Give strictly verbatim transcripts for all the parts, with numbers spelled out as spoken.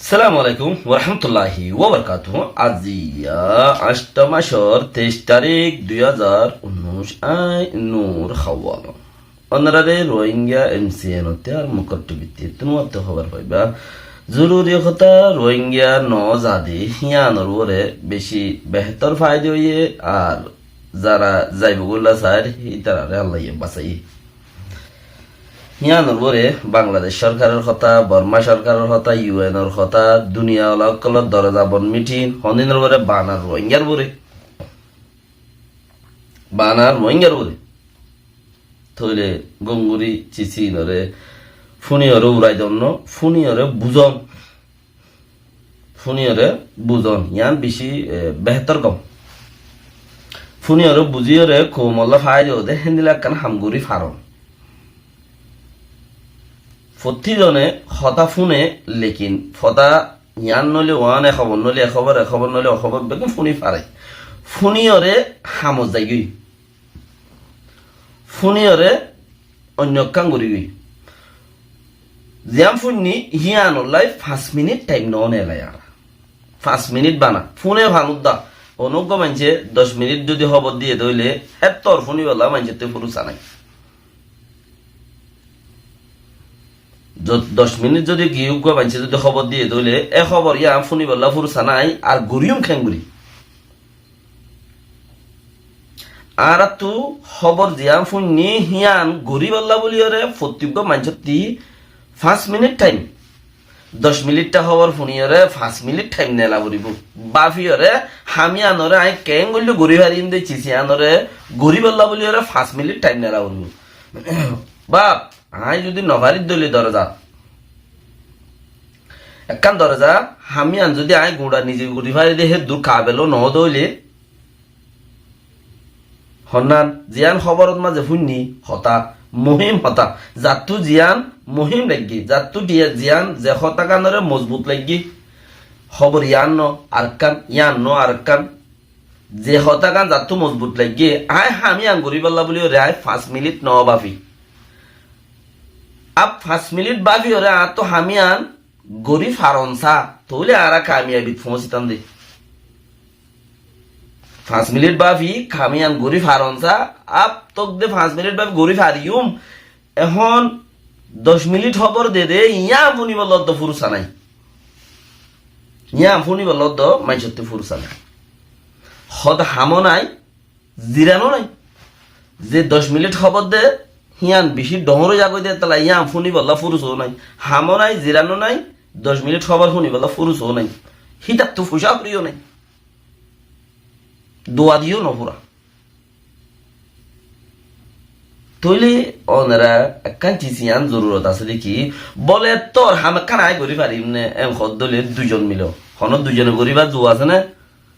Assalamu alaikum warahmatulláhi wabarakátuhu. Aijja añctho macór teic tarík, dui házar unnúic. Añí Nur Hawal. Ónorare Rohingya M C N ottú ar Mukor T V ttú tuáñrattú hóbor faibá. Zoruri hotá, Rohingya no zade, híanor uore beci behétor faida óiye, ar zara zaibolla sair, ítarare Allaye basaiye. Híanor uore Bangladec sorkaror hotá, Borma sorkaror hotá, U N or hotá, duniyawala ókkolor doroza bon mitin, hondinor uore banar Rohingyar uore. Banar Rohingyar uore. Tóile gonguri cisinoré, fúniyore urai donno, fúniyore buzon. Fúniyore buzon, yián beci, e, behétor gom. Fúniyore buziyore koumolla faida óde, héndilla ekkán ham gorí faron. Fottí zone hotá fúne, lekin hotá yián noile uán, e hóbor noile e hóbor, e hóbor noile o hóbor, beggún fúni fare. Fúniyore hamot zaigói. Fúniyore oinno ekkán gorígoi. Ziyán fúinni híanollá fañs minit thaim no nelai ar. Fañs minit bana. Fúne fanudda. Onó uggwá maincé doc minit zodi hóbor diye dóile, héttor fúnibolla maincóttu fursa nái. Zod-, doc minit zodi ki uggwá maincé zodi hóbor diye dóile, e hóbor yián fúnibolla fursa nái, ar goríyum keéngorí? Añárattú hóbor ziyán fúinni hían goríbolla bóliyore fottí uggwá maincóttu fañs minit thaim, doc minit hóbor fúniyore fañs minit thaim nela foribó. Báfiyore ham yiánore añí keéngoillé gorí farim dé cis yiánore goríbolla bóliyore fañs minit thaim nela foribó. Báf, añí zodi no fari dóile doroza, ekkán doroza, ham yián zodi añí guñça nize gorí fari dé héddur kabel ó no dóile, honnán, ziyán hóborot mazé fúinni hotá, muhím hotá, zattú ziyán muhím laiggé, zattú diya ziyán ze hotáganoré mozbut laiggé, hóbor yián no arekkán, yián no arekkán, ze hotágan zattú mozbut laiggé, añí ham yián goríbolla bóliyore añí fañs minit no báfi. Ab fañs minit báfiyore añáttu ham yián gorí faron sá, tóile añára kamiyabit foóñsitam dé. Fañs minit báfi ham yián gorí faron sá, ab tók dé fañs minit báfi gorí fariyum. Ehón doc minit hóbor de dé, yián fúnibolla dó fursa nái. Yián fúnibolla dó maincóttu fursa nái. Hotá hamó nái, zirano nái. Ze doc minit hóbor de, hían beci dhoóñr ói zagói de, tala hían fúnibolla fursa nái. Hamó nái, zirano nái, doc minit hóbor fúnibolla fursa nái. Hítattú fucá foriyó nái. Dua diyó no fura. Tóile ónora ekkán cis yián zorurot asé dé ki, bóle tor ham ekkán añí gorí farim né, en hoó dóile duizon milo. Honó duizone goríbar zu asé né?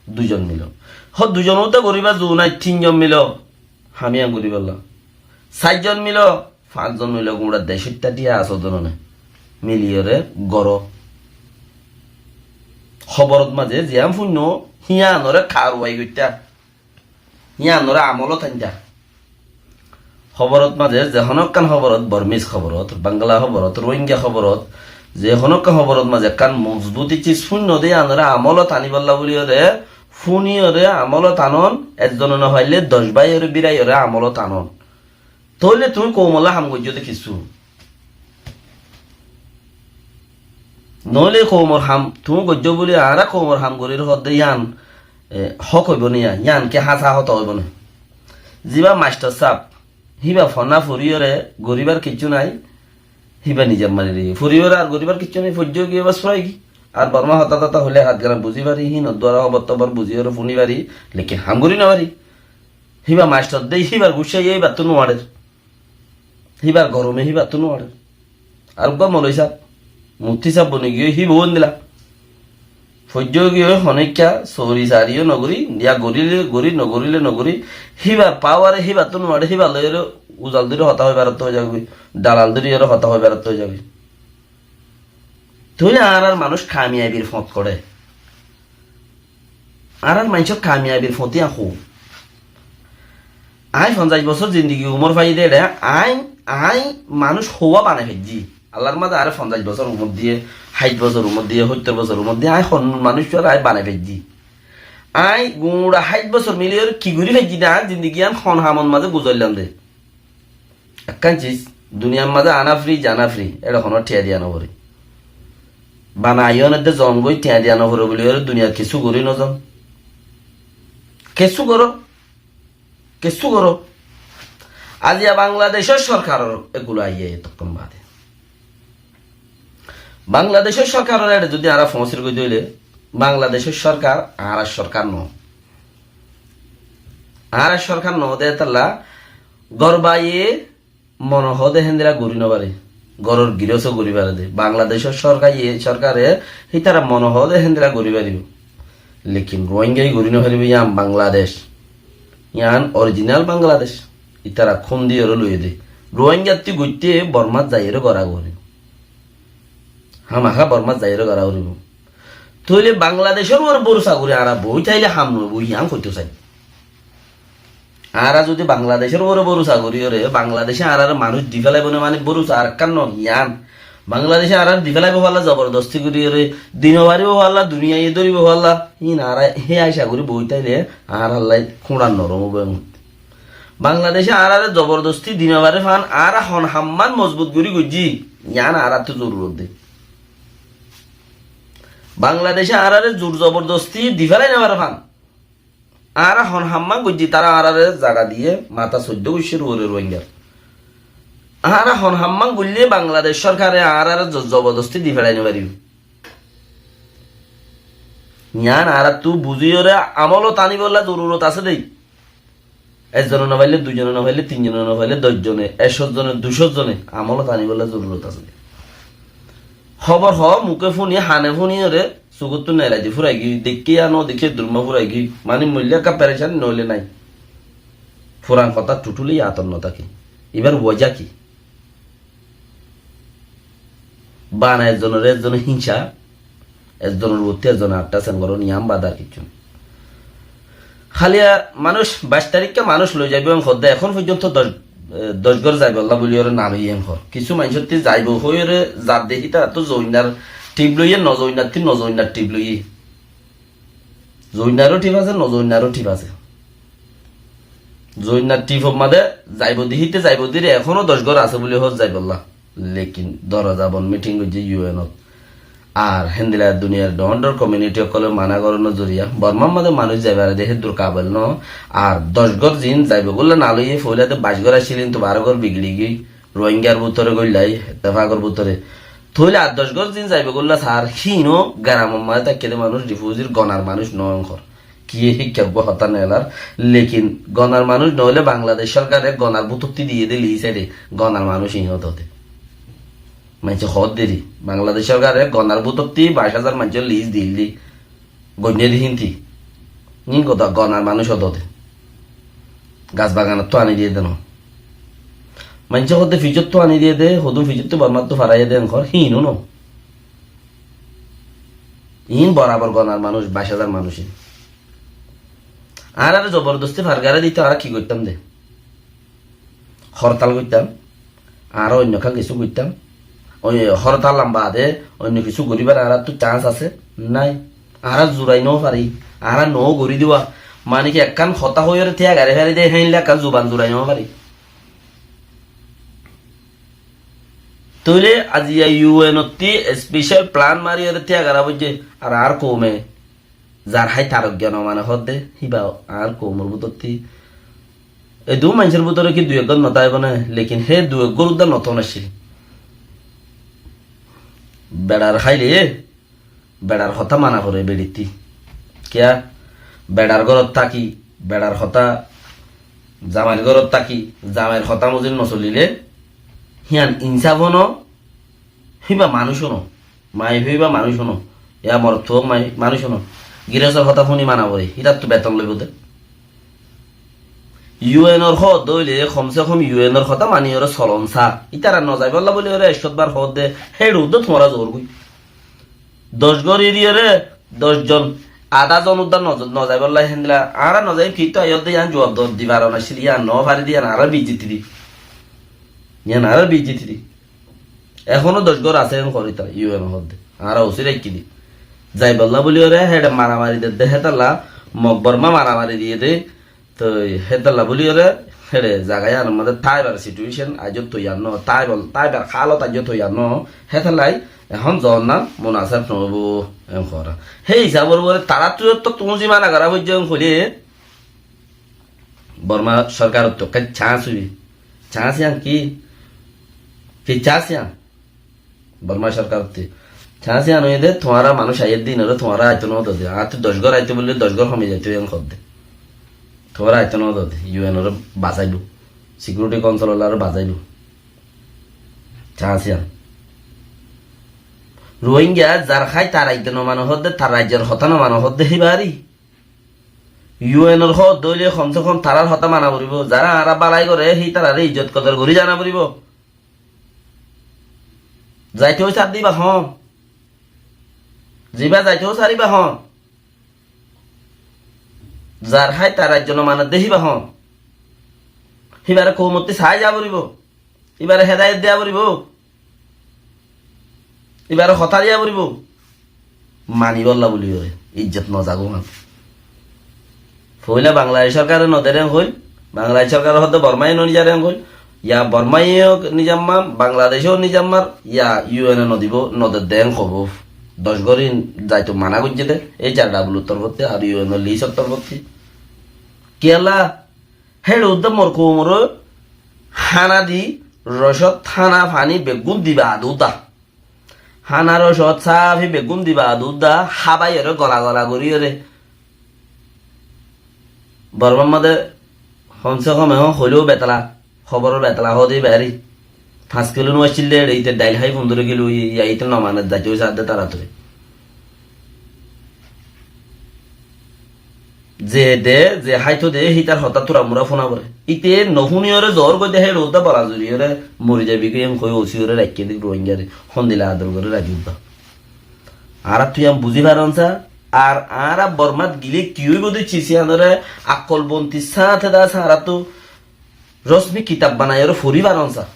Duizon milo. Hó, duizon uta goríbar zu nái, tinzon milo. Ham yián goríbolla. Sairzon milo, fañszon milo, guñça decóitta thiañ asé dónone. Miliyore goró. Hóborot mazé ziyán fúinno, híanore karuwai goittá. Híanore amolot ainta. Hóborot mazé ze honó ekkán hóborot, Bormis hóborot, Bangla hóborot, Rohingya hóborot, ze honó ekkán hóborot mazé ekkán mozbuti cis fúinno de híanore amolot aníbolla bóliyore, fúniyore amolot anon, ezzone no faille doc báiyore, bíraiyore amolot anon. Tóile tuñí koumolla ham goijjó de kissú. Noóile koumor ham, tuñí goijjó buli añára koumor ham gorír hoódde yían, e, hók óibo né yían? Yían ki háñsa hotá óibo né? Zibá mastor sáb, híba foná foriyóre goríbar kiccú nái, híba nizam mari riyé. Foriyóre ar goríbar kiccú nái, foijjó giyé bas furai giyé. Ar Bormá hotá totá hoilé hátgana buzí fari, híinor duara hóbor tobor buzíyóre fúni fari, lekin ham gorí no fari. Híba mastor de, híbar guccá yé híbattú nuarer. Híbar gorome híbattú nuarer. Ar uggúa moloi sáb, muftí sáb boni giyói híba óndila. Foijjó giyói honikka sori sariyó nogorí, ya goríle gorí, nogoríle nogorí. Híbar paware híbattú nuarer, híbar loiyóre uzal dóri hotá hoibar ottu hoizagói, dalal dóri yóre hotá hoibar ottu hoizagói. Tóile añárar manúic kamiyabir fot koré. Añárar maincór kamiyabir fot yían hó? Aññí fonzaic bosór zindigi umor faiyí de eçé, aññí, aññí manúic houwa banai faijjí. Allar mazé añáre fonzaic bosór umor diyé, háit bosór umor diyé, hóittor bosór umor diyé, aññí hon manúic ore aññí banai faijjí. Aññí guñça háit bosór miliyóre ki gorí faijjí de, aññí zindigi yián hon hamor mazé guzaillam de. Ekkán ciz, duniyar mazé ana fri, zana fri, ére honó thiañ diya no foré. Bana aiyón edde zon goi thiañ diya no foré buliyóre duniyar kessú gorí no zon. Kessú goró, kessú goró. Aziya Bangladecór sorkaror eggúa aiyé etókkon bade. Bangladecór sorkaror ére zodi añára foóñsir goi dóile, Bangladecór sorkar añárar sorkar no. Añárar sorkar no de étalla gór baiye mone hoó de héndilla gorí no fare. Góror girós gorí fare de. Bangladecór sorkar, iye sorkare hítara mone hoó de héndilla gorí faribó. Lekin Ruáingaye gorí no faribó, yián Bangladec. Yián orijinal Bangladec. Ítara kúndiyóre loiyé de. Ruáingattú goitté Bormát zaiyóre gorá goribó. Hámaká Bormát zaiyóre gorá goribó. Tóile Bangladecór uore bórusa gorí añára boói táile ham noóibo, yián hoitó sai. Añára zodi Bangladecór uore bórusa goríyóre, Bangladece añárare manúic di félaibo né, mani bórusa arekkán no, yián. Bangladece añárare di félaibo falla, zobordosti goríyóre di no faribó falla, duniyaiye dóribo falla, híin añára hé aca gorí boói táile añárallá kúñçar norom óibo en. Bangladece añárare zobordosti di no fare fán, añára hon hammán mozbut gorí goijjí, yián añárattú zorurot de. Bangladece añárare zur zobordosti di félai no fare fán, añára hon hammán goijjí, tará añárare zaga diyé, mata soiddó goccír uore Ruáingar. Añára hon hammán goillé Bangladec sorkare añárare zo-, zobordosti di félai no faribó. Yián añárattú buzíyóre amolot aníbolla zorurot asé dé. Ekzone no faille, duizone no faille, tinzone no faille, doc zone, ekcó zone, duicó zone amolot aníbolla zorurot asé dé. Hóbor hoó, muke fúni, hane fúniyóre, sukóttu neelai di fúrai giyói, deikké ya no deikké durumma fúrai giyói. Manúic moille ekká perecán, noóile nái. Furan hotá thutthúli yadot no táke. Ibár woja ki? Bana ekzonore ekzone híngsa, ekzonor uottú ekzone atta sen goron, yián bade ar kiccú nái. Háliya manúic, baic tarikká manúic loi zaibo en hoódde, ehón foijjonto doc, e, doc gór zaibolla buliyóre naloiye en hoór. Kissú maincótti zaibo hoiyóre zadde hítarattú zoinnar thip loiye, nozoinnattú nozoinnar thip loiye. Zoinnaró thip asé, nozoinnaró thip asé. Zoinnar thifor mazé zaibo di, híte zaibo di re, ehóno doc gór asé buli hoór zaibolla. Lekin doroza bon miting goijjé U N ot. Ar héndilla duniyar dhoóñr dhoóñr komiuniti ókkolé mana gorónor zoriya Bormar mazé manúic zai fare dé héddur kabel no. Ar doc gór ziín zaibo gúlla naloiye, foóila de baic gór accíl, kintu baró gór bigiri giyói. Ruáingar bútore goillai, ettefakor bútore. Tóile ar doc gór zin zaibo gúlla sar, híino geramor mazé táikke dé manúic, rifúzir gonar manúic noó en hoór. Kiyé híkka eggúa hotá neelar, lekin gonar manúic noóile Bangladec sorkare gonar bútottí diyé dé lis, éçe gonar manúic híin hoódde. Maincé hoódde ri, Bangladec sorkare gonar bútottí baic házar maincór lis diyé dé. Goinné dé hínti. Híin goda gonar manúic hoódde. Gas baganottú aní diyé dé no. Maincé hoódde fijottú aní diyé dé, hodún fijottú Bormattú faraiyé dé en hoór, híino no. Iín borabor gonar manúic, baic házar manúic iín. Añáráre zobordosti fargara dito, añára ki goittám dé? Hortal goittám, añára oinno ekkán kissú goittám. Oi, hortal lamba ade oinno kissú goríbar añáráttu chans asé? Nái. Añára zurai no fari, añára no gorí diwa. Mane ki ekkán hotá hoiyóre tíya gari fari de, héinla ekkán zuban zurai no fari. Tóile aziya U N ottí especial plan mariyóre tíya gara foijjé, ar añár koume zar hái tarok giyano mane hoódde, híba añár koumor bútottí. E dui maincór bútore ki dui eggúa no táibo né, lekin hé dui eggúar uddá no tón accíl. Beçar háile, beçar hotá mana foré beçittí. Kiyá? Beçar górot táki, beçar hotá, zamair górot táki, zamair hotá mozin no solilé, hían insáf ó no, híba manúic ó no. Maiyafua íba manúic ó no, ya morot fuwa mai-, manúic ó no. Girésor hotá fúni mana foré, ítarattu beton loibo de. U N or hoódde óile, komse kom U N or hotá maniyóre solon sa. Ítara no zaibólla bóliyoré ekcót bar hoódde, héçe uddá tuáñra zoór goi. Doc gór eriyóre, doc zon, adá zon uddá no, no zaibólla héndilla, añára no zaiyum, kittú aiyódde yián zuab do-, di faron accíl, yián no fari de, yián añárar bizziti di. Yián añárar bizziti di. Ehóno doc gór asé en hoór ítara, U N hoódde. Añára usí raikkí di. Zaibolla buli óre héçe maramari dedde hétalla, Mog Bormá maramari diyé dé, toi hétalla buli óre héçe zaga yíanor mazé táibar situécon aijjó toiyar no, táibol-, táibar hálot aijjó toiyar no, hétallai ehón zoonnan munaseb noóibo en hoór. Hé hísabor uore taráttu to tuñí zimana gorá foijjó en hoilé, Borma sorkarottú ekkán cáñs óiye. Cáñs yían ki? Ki cáñs yían? Borma sorkarottú cáñs yían óiye dé, tuáñra manúic aiyér dé, inoré tuáñra aitó nodó dé. Añáttu doc gór aitó buli, doc gór homi zaitó, yían hoódde. Tuáñra aitó nodó dé, U N oré bazaibó. Sikiuriti kounsolollá aró bazaibó. Cáñs yían. Rohingya zar hái tar raijjo nomane hoódde, tar raijjor hotá nomane hoódde, híba ari U N or hoódde óile hom se hom tarár hotá mana foribó. Zará añára bálai goré, hítararé ijjot kodor gorí zana foribó. Zaitó sár dé íba hoón. Zibá zaitó sár íba hoón. Zar hái tar raijjo nomane dé híba hoón. Híbaré koumottú saái za foribó. Íbaré hedayet diya foribó. Íbaré hotá diya foribó. Manibólla buli óre, ijjot nozagói. Foóila Bangladec sorkare nodér en hoil, Bangladec sorkare hoódde Bormáye nonizar en hoil, ya Bormáyeyó nizamma, Bangladecó nizammar, ya U N e nodibó, nodedde en hoibó. Doc gór in zaito mana goijjé dé, H R W r torfóttu ar U N or lisor torfóttu. Kiyólla? Héçe uddá mor koumoré hána di, rocót hána faní beggún diba adúdda. Hána rocót sáfi beggún diba adúdda, hábaiyóre gola gola goríyore. Bormar mazé hom se hom ehón hoiléo betala, hóboror betala hoóde ibá eri. Fañs kiló no accíl dé, eçe íte dhail hái fundoro kiló, ya íte nomane zaito sár dé taratori. Ze de, ze háito de, hítar hotá turamura fúna foré. Íte nofúniyóre zoór goi de, héçe uddá bola zuriyóre mori zaibi goi, en hoi osiyóre raikkí de Rohingyare, hondila ador gorí raki uddá. Añárattú yián buzí faron sá, ar añára Bormát gilé ki óibo de cis yíanoré akkolbontir sáñte dá sá añárattú rosmi kitab banaiyóre fori faron sá.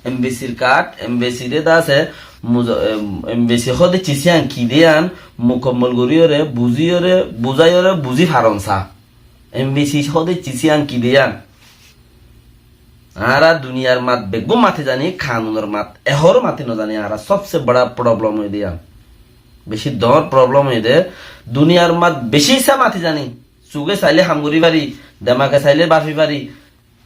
Embesir kaád, embesiré dá asé, muza-, em, embesi hóde cis yían ki de yían, mukammol goríyoré, buzíyoré, buzáiyoré, buzí faron sá. Embesi hóde cis yían ki de yían. Añára duniyar mat beggún mati zaní, kanunor mat ehór mati nozaní, añára sobse bora problem óiye de yían. Beci doñr problem óiye de, duniyar mat beci issá mati zaní. Sugé sailé ham gorí fari, demake sailé bafi fari,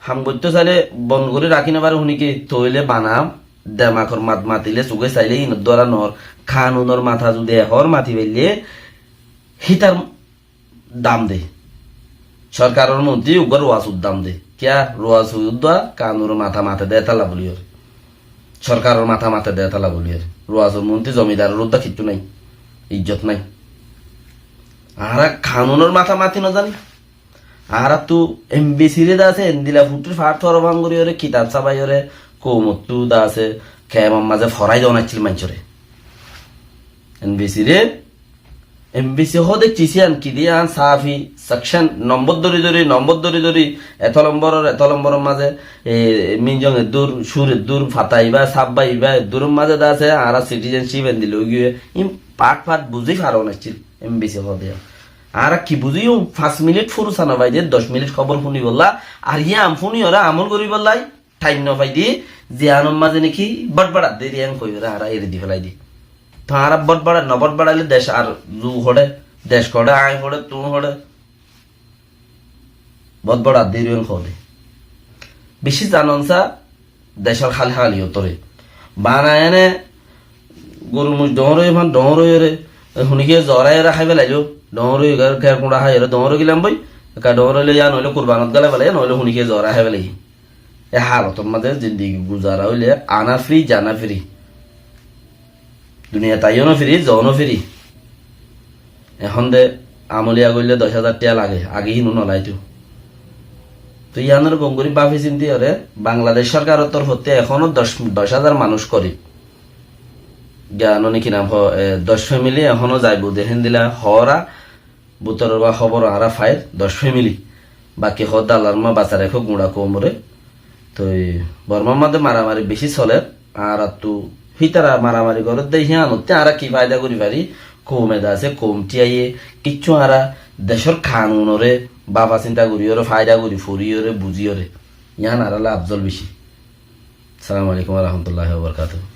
ham goittó sailé bon gorí rakí no fare húnike, tóile bana demakor mat matilé sugé sailé inor duara noór, kanunor mata zudi ehór mati faillé, hítar dam de. Sorkaror montri uggúa ruasur dam de. Kiyá? Ruasur uddúa kanunor mata mate de étalla buliyóre. Sorkaror mata mate de étalla buliyóre. Ruasur montri zomidaror uddúa kittú nái. Ijjot nái. Añára kanunor mata mati nozaní. Añárattú embesiré dá asé, endila fuththír faár torfán goríyoré, kitab sábaiyóre, koumottú dá asé, kemor mazé forái doón accíl maincóre. Embesiré, embesi hóde cis yían ki de yían sáfi, sekcen, nombor dóri dóri, nombor dóri dóri, eto lomboror, eto lomboror mazé, e, minzong eddúr, cúr eddúr, fata ibá, sábba ibá, eddúror mazé dá asé, añára sitizenship endila óigiyoi, ín fat fat buzí faron accíl, embesi hóde yían. Añára ki buzíyum? Fañs minit furusa no faide, doc minit hóbor fúnibolla, ar yían fúniyoré amol goríbolla thaim no faide, ziyánor mazé niki botbadar de yían hoiyoré añára eri di félai di. Tó añára botbadar no botbadaile dec ar zu hoçé, dec hoçé, añí hoçé, tuñí hoçé. Botbadar de yían hoóde. Beci zanon sá, decór háli háli ottóre. Bana ene goru muc dhoóñr óiye fán dhoóñr óiyore, e, hunikiye zoraiyore hái felailo, dhoóñr óiye ger ker kuñça háiyore dhoóñr ói gilam boi, ekka dhoóñr óile yá noóile kurbanot gele felaiyé, noóile hunikiye zorai hái felaiyé. E halotor mazé zindigi guzara óile ana fri, zana fri. Duniyat aiyó no firi, zoó no firi. Ehón de amoliya goille doc házar tiya lage, age hínu no laito. Tó yiánore gom gorí báfi sinti óre, Bangladec sorkaror torfóttu ehóno doc, doc házar manúic gorib. Giyan óne ki nam ho, e, doc femili ehóno zaibo de héndila hoóra, bútoror ba hóbor añára fair, doc femili. Baki hoó dallar ma basar ekó guñça koumore. Toi Bormar mazé maramari beci soler, añárattú Hítara maramari gorédde, híanottú añára ki faida gorí fari? Koum eda asé, koum thíyaiyé, kiccú añára decór kanunoré báfa sinta goríyoré, faida gorí foríyoré, buzíyoré. Yían añárálla afzol beci. Assalamu alaikum wa rahmatullahi wa barakatuhu.